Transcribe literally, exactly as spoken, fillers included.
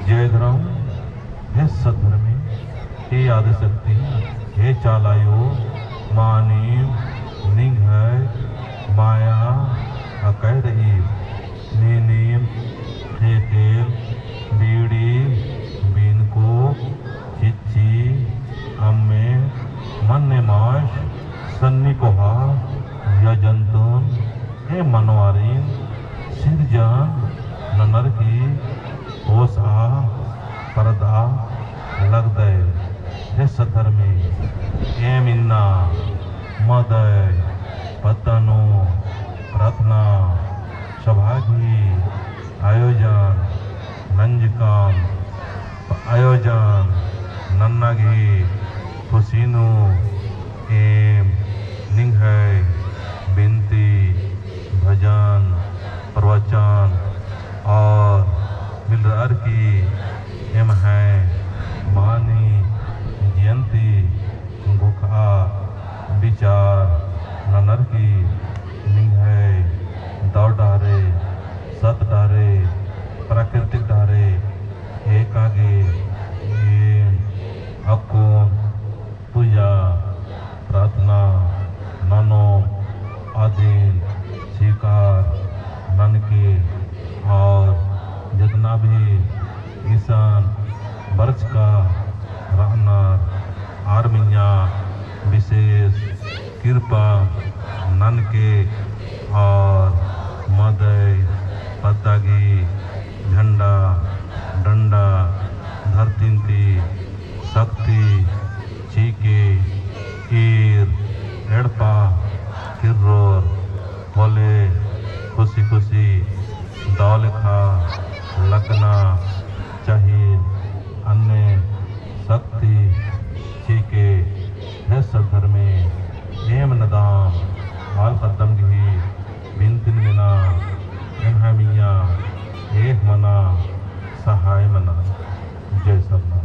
जय धर्म, हे सद्धर्मी, हे आदिशक्ति, हे चालायो, मानिम निंग्है माया अकय रई। नीनिम ख़ेख़ेल बीड़ी बीनको चिच्ची अम्मे मन्ने मास सन्नी कोहा या जंतुन ए मनवारिन सिरजन ननर की ओसा परदा लगदय। हे सद्धर्मी, एम इन्ना मदय पद्दा नू प्रार्थना सभा गही आयोजन नंजकम। आयोजन नन्ना गही खुशी नू एम निंग्है बिनती, भजन, प्रवचन और मिलरअर की एम्है मानी जयंती गुखा विचार ननर की निंग्है दव डहरे, सत डहरे, प्राकृतिक डहरे एका गे एम अक्कुन पूजा प्रार्थना ननोम, अदिन स्वीकार ननके और जितना भी इसन बरचका रअनर आर मइय्याँ विशेष कृपा ननके और मदई पद्दा गही झंडा डंडा धरतीन ती शक्ति चिके ईर एड़पा किर्रोर होले खुशी खुशी दव लेखा लगना चाहिए। अन्ने शक्ति चिके हे सद्धर्मे एम नदाम आल कद्दम गही बिनतिन मेना एम्है मइय्याँ एक मना सहाय मना। जय सरना।